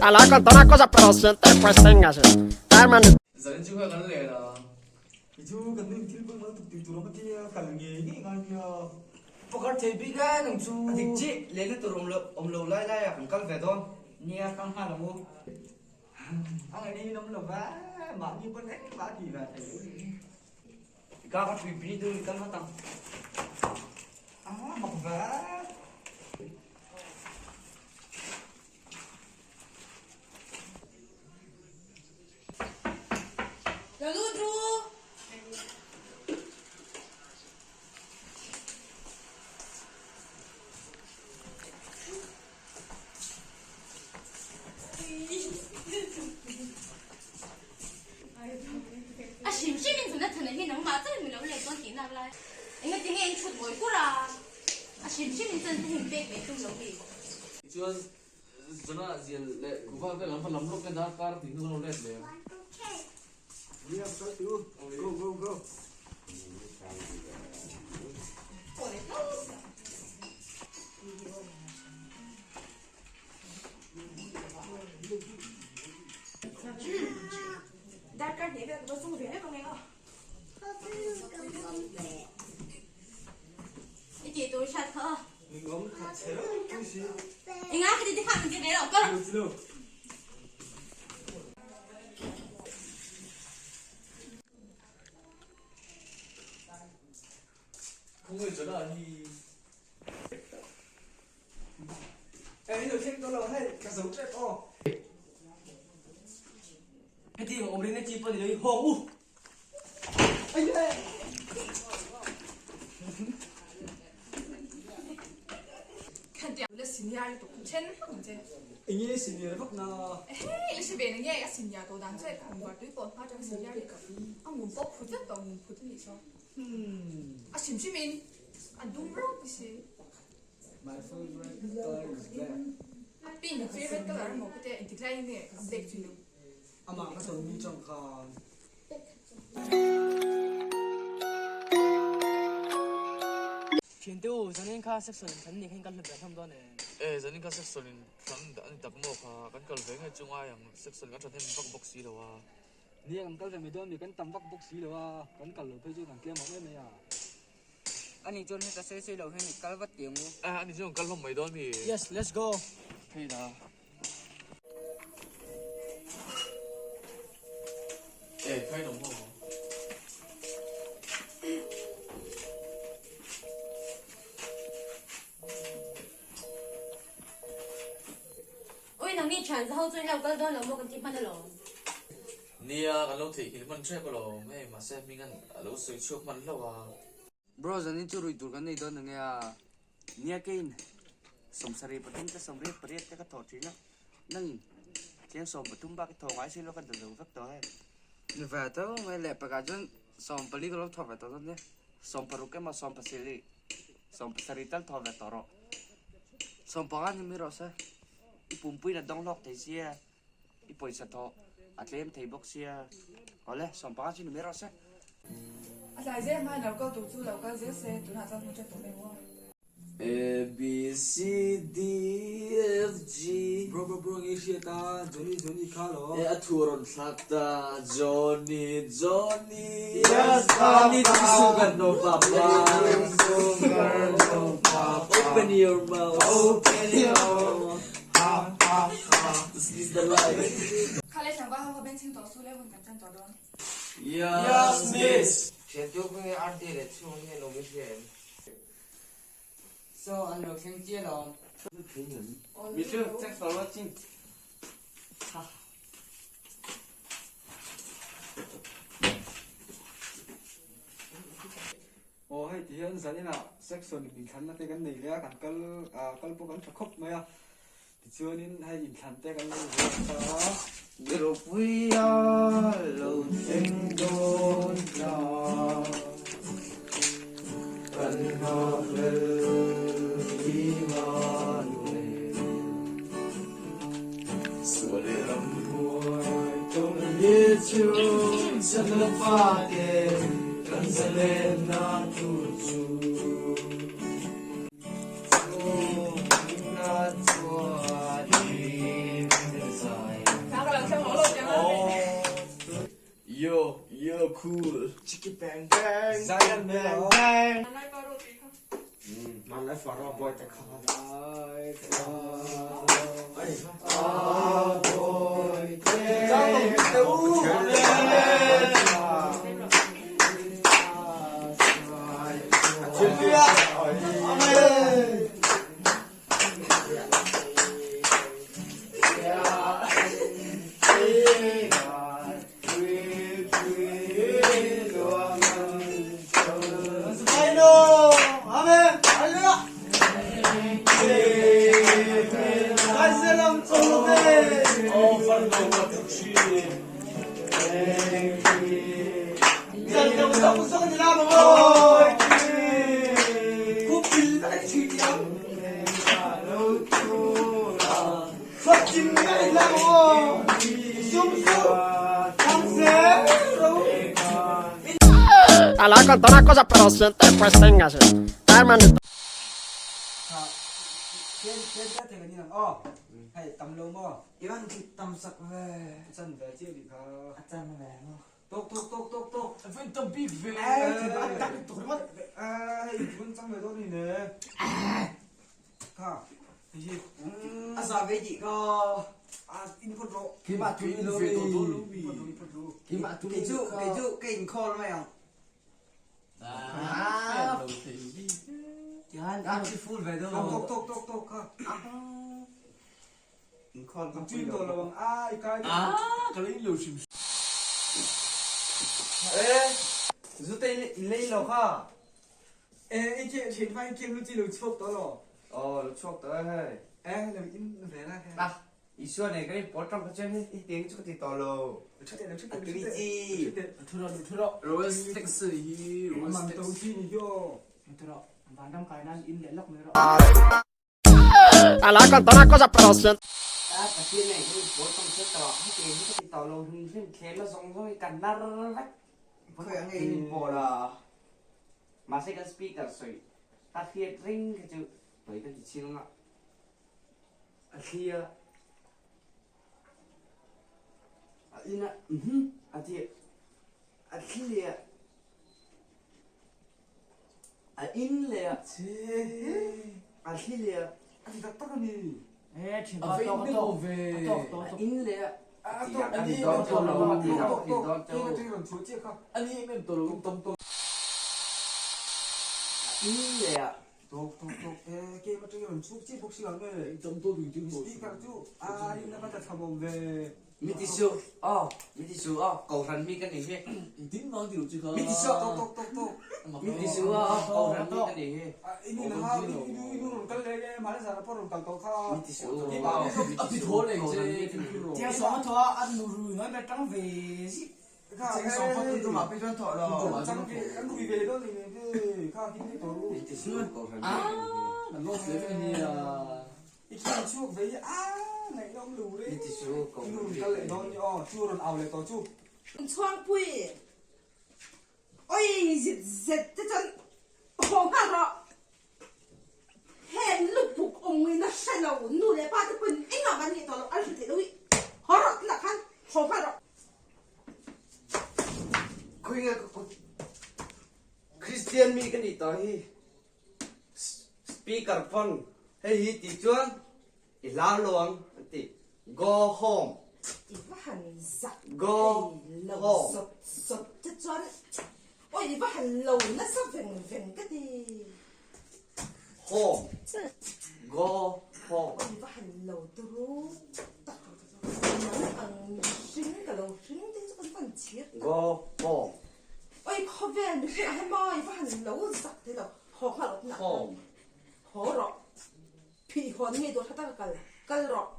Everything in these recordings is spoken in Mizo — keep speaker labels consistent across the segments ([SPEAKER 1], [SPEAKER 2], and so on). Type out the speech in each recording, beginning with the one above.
[SPEAKER 1] A la contar una cosa, pero siente pues téngase. Hermano.
[SPEAKER 2] Zanin chu kha kan len a.
[SPEAKER 3] I chu kan nu thil pawimawh lutuk tih tur awm a tia kal ngei ngei ngai nia.
[SPEAKER 4] Pakhat thei bik e nang chu.
[SPEAKER 5] A dik chiah, lehna tur awm loh awm lo lai lai ah kan kal ve dawn.
[SPEAKER 4] Nia kal nghal ang u.
[SPEAKER 5] A ngaihna in awm lo va, mahni pawn engmah a tih ve thei lo ni. I ka ka thui pini deuh in kal vat ang.
[SPEAKER 3] A mak ve.
[SPEAKER 6] Lo lut ru. A hrim hrim in chuna chhana hi nangmah chauh in mi lo let dawn tih nak lai. Engati nge in chhut ngawi kur a? A hrim hrim in chan te hi in pek ve tum lo mi?
[SPEAKER 2] Tichuan Zana zial leh kuva vel an va lam lawk nge darkar tih hnu kan lo let leh ang.
[SPEAKER 3] Nia kal tih u, go go go.
[SPEAKER 6] Darkar hnih vel ka va sung ve vek ang eng a. I tih tur hriat kha a.
[SPEAKER 3] Ningawm khat chhe lo pui si.
[SPEAKER 6] Enga ka ti te khan min ti ve lo kal.
[SPEAKER 3] Lo ti lo.
[SPEAKER 2] Khawngaih chana hi.
[SPEAKER 3] Eng lo thleng tawh lo hei ka zo tep aw.
[SPEAKER 5] Heti ang awm reng na chi pawh ni lo i hawng u.
[SPEAKER 3] Enge senior vak na? My favorite color is black. Amah ka tonmi chang khan.
[SPEAKER 5] Thiante u, zanin kha section in thlan nih khan kan hlut ve hlawm dawn em?
[SPEAKER 2] E, zanin kha section in thlan a ni tak maw kha, kan kal ve ngei chu ngai ang, section kan thahnem vak bawk si lo a.
[SPEAKER 3] Nia kan kal ve mai dawn mi, kan tam vak bawk si lo a, kan kal lo phei chu kan tlem awm em mai a.
[SPEAKER 5] Ani chuan heta sei sei lo hian i kal vat tih ang u.
[SPEAKER 2] E, ani chuan kan kal hlawm mai dawn mi?
[SPEAKER 5] Yes, let's go.
[SPEAKER 2] Phei la. E, khai lo maw?
[SPEAKER 6] Ui, nangni thian za ho chu in lo kal dawn lo maw kan ti hman alawm.
[SPEAKER 2] Nia, kan lo theihnghilh hman hrep alawm. Hei, mahse hming an a lo sawi chhuak hman hlauh a.
[SPEAKER 5] Bro, zanin chu rui tur kan nei dawn ange a. Nia kein 73 te 78 te ka thawh thin a, nangin tleng 13 bak i thawh ngai si lo ka dal lo vek tawh hei. Ni ve tho mai leh pakah chuan 14 ka lo thawh ve tawh dawn nia, 16 emaw 17 17 tal thawh ve tawh rawh. 15 ni mai rawh se, i pumpuiin a dawng hlawk thei sia, i pawisa thawh a tlem thei bawk sia, awle 15 chu ni mai rawh se.
[SPEAKER 7] A tlai zel hmain lo kal tur chu lo kal zel se, tunah chuan hmu ṭep tawh mai maw?
[SPEAKER 2] A B C D F G.
[SPEAKER 3] Bro bro bro nge hriat a Johnny Johnny kha lo.
[SPEAKER 2] E a thu a rawn thlak ta Johnny Johnny
[SPEAKER 3] Yes
[SPEAKER 2] papa I need to sugar no papa
[SPEAKER 3] Sugar no papa
[SPEAKER 2] Open your mouth
[SPEAKER 3] Open your mouth Ha ha ha
[SPEAKER 2] This is the life.
[SPEAKER 7] Kha le tlangval ho kha benching tawh su le hun kan tan tawh dawn.
[SPEAKER 2] Yes miss.
[SPEAKER 4] Thiantu khaw nge RD leh chhung hian awm i hria em?
[SPEAKER 5] So an lo thleng chiah lo. Mi chu thanks for watching. Ha.
[SPEAKER 3] Aw hei ti hian zaninah section inthlanna te kan nei leh a, kan kal ah kal pawh kan tha khawp mai a, tichuanin hei inthlan te kan lo zawt ta a.
[SPEAKER 4] Ropuia lo thleng dawn ta, kan nghakhlel Immanuel.
[SPEAKER 2] Sual leh ramhuai
[SPEAKER 3] tawng ni chu chan la fate kan zalenna tur chu. Zai lan mai lo.
[SPEAKER 7] Hmanlai pa ro tih kha.
[SPEAKER 4] Hmanlai faro boy te kha.
[SPEAKER 1] Allora conta una cosa però sente questa ingase. Dai man
[SPEAKER 3] Tlem tlem te te kan in ang aw. Hei tam lo maw?
[SPEAKER 4] I van thlit tam sak ve.
[SPEAKER 3] A chan ve chiah bik kha.
[SPEAKER 4] A chan ve maw?
[SPEAKER 3] Tok tok tok tok tok.
[SPEAKER 2] A van tam bik ve.
[SPEAKER 3] A tak tuk ringawt. Hei vun chang ve dawn ni ne. Kha hei hi.
[SPEAKER 4] A za ve dih ko.
[SPEAKER 3] A in phawt rawh.
[SPEAKER 4] Keimah tu in
[SPEAKER 2] ve dawn dawn lo mi.
[SPEAKER 3] In phawt ru.
[SPEAKER 4] Keimah tu kei cu kei cu ka in call mai ang. Tihan full ve do.
[SPEAKER 3] Tok tok tok tok kha.
[SPEAKER 4] In call
[SPEAKER 3] Ang chin to lo ang ai kai.
[SPEAKER 2] Ah, ka lei lo hrim.
[SPEAKER 4] Eh, zu te in lei lo kha.
[SPEAKER 3] Eh, i ke thin vai ke lu chi lo chuak to lo.
[SPEAKER 4] Oh, lo chuak to hei.
[SPEAKER 3] Eh, lo in ve la he.
[SPEAKER 4] Ah, Isua ne kan in pawt ram kha chuan hi tiang chu ka ti tawh lo.
[SPEAKER 3] Thu te thu te
[SPEAKER 4] A tui chi.
[SPEAKER 2] Thu ro thu ro. Rose tax hi rose
[SPEAKER 3] Man
[SPEAKER 2] tax.
[SPEAKER 3] to chi ni yo.
[SPEAKER 1] Allora conta una cosa però sente.
[SPEAKER 5] Ah, Pathian nei kan in pawt ram chu tawh hi tiang hi ka ti tawh lo hrim hrim thlem a zawng zawng hi kan nar vek.
[SPEAKER 4] Khoi ang in in pawl a.
[SPEAKER 5] Mahse kan speaker sawi ka hriat ring kha chu pawi ka ti ching a. A thli a. A in a mhm a ti a thli leh a. A in leh a. A thli leh a.
[SPEAKER 3] A ti tak tak a ni.
[SPEAKER 2] A ve in lo ve.
[SPEAKER 5] A in leh a.
[SPEAKER 3] A
[SPEAKER 5] Ti
[SPEAKER 3] tok
[SPEAKER 5] a kan
[SPEAKER 3] ani
[SPEAKER 5] dawn
[SPEAKER 3] tok
[SPEAKER 5] to lo a ti
[SPEAKER 3] tok
[SPEAKER 5] a
[SPEAKER 3] tok
[SPEAKER 5] kan
[SPEAKER 3] tok.
[SPEAKER 5] dawn
[SPEAKER 3] Ke
[SPEAKER 5] to.
[SPEAKER 3] ka ṭing ron chu chiah kha.
[SPEAKER 2] Ani em em to lo tam to.
[SPEAKER 5] A in leh a.
[SPEAKER 3] Tok tok tok. Eh, ke ma ṭing ron chuk chiah bawk si lo nge.
[SPEAKER 2] Tam to dui ding bo.
[SPEAKER 3] Speaker chu a in na va ta thamom ve.
[SPEAKER 5] Mi ti su. Oh, mi ti su oh, ko hran mi kan ni hi.
[SPEAKER 2] Tin mang ti lo chi kha.
[SPEAKER 5] Mi ti su.
[SPEAKER 3] Tok tok tok tok.
[SPEAKER 5] Mi ti su oh, ko hran mi kan ni hi.
[SPEAKER 3] A in in ha in in in ron kal le le ma le za pa ron kal to kha.
[SPEAKER 5] Mi ti su.
[SPEAKER 2] A ti tho le che.
[SPEAKER 8] Tia song tho an nu ru noi be tang ve si.
[SPEAKER 3] Kha
[SPEAKER 4] Cheng song phot tu ma pe chuan thawh lo.
[SPEAKER 3] Chang ve kan ru ve don ni ne kha hin ni to ru.
[SPEAKER 5] Mi ti su ko hran mi kan ni hi.
[SPEAKER 2] Ah, lost le ni a.
[SPEAKER 3] I khian chuak ve a ngai nom lu re.
[SPEAKER 5] Mi ti su ko
[SPEAKER 3] In
[SPEAKER 5] hran
[SPEAKER 3] ron
[SPEAKER 5] mi
[SPEAKER 3] kal
[SPEAKER 5] kan
[SPEAKER 3] le
[SPEAKER 5] ni
[SPEAKER 3] don
[SPEAKER 5] hi.
[SPEAKER 3] ni o chu ron au le to chu.
[SPEAKER 6] Chhuangpui oi zit zet te chuan haw nghal rawh heng lubuk awm in a hre lo nu leh pa te pawhin engah kan ngaih tawh loh an hre theih lo hi haw rawh tunah khan haw nghal rawh.
[SPEAKER 5] Khawi nge ka kut Christian mi ka nih tawh hi speaker phone hei hi tih chuan i hlau lo ang an ti go home
[SPEAKER 6] I va han zak
[SPEAKER 5] go
[SPEAKER 6] thei lo
[SPEAKER 5] home
[SPEAKER 6] zawt zawt te chuan awi i va han lo nasa veng veng ka ti.
[SPEAKER 5] Home go home.
[SPEAKER 6] Awi i va han lo turu tak nang ang mihring ka lo hring te chu kan van chhir tak.
[SPEAKER 5] Go home.
[SPEAKER 6] Awi khawvel mihring ah hian maw i va han lo zak thei lo haw nghal rawh tunah khan
[SPEAKER 5] Home.
[SPEAKER 6] haw rawh phih hawn ngei dawr tha taka kal kal rawh.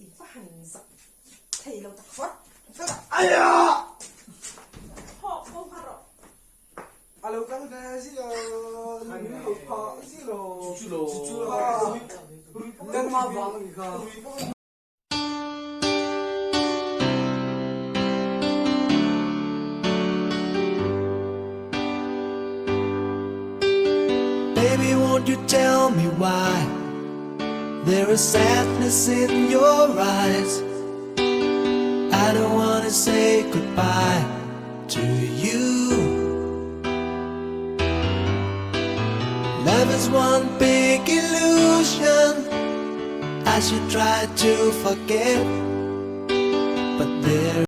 [SPEAKER 6] I va han zak thei lo tak phawt. Haw haw nghal rawh.
[SPEAKER 3] A lo kal ve si lo, min ho phah si lo.
[SPEAKER 2] Chu lo.
[SPEAKER 3] Chu lo.
[SPEAKER 4] Nangmah vang a ni kha.
[SPEAKER 9] Baby, won't you tell me why there is sadness in your eyes? I don't wanna. wanna say goodbye to you. Love is one big illusion. I should try to forget, but there.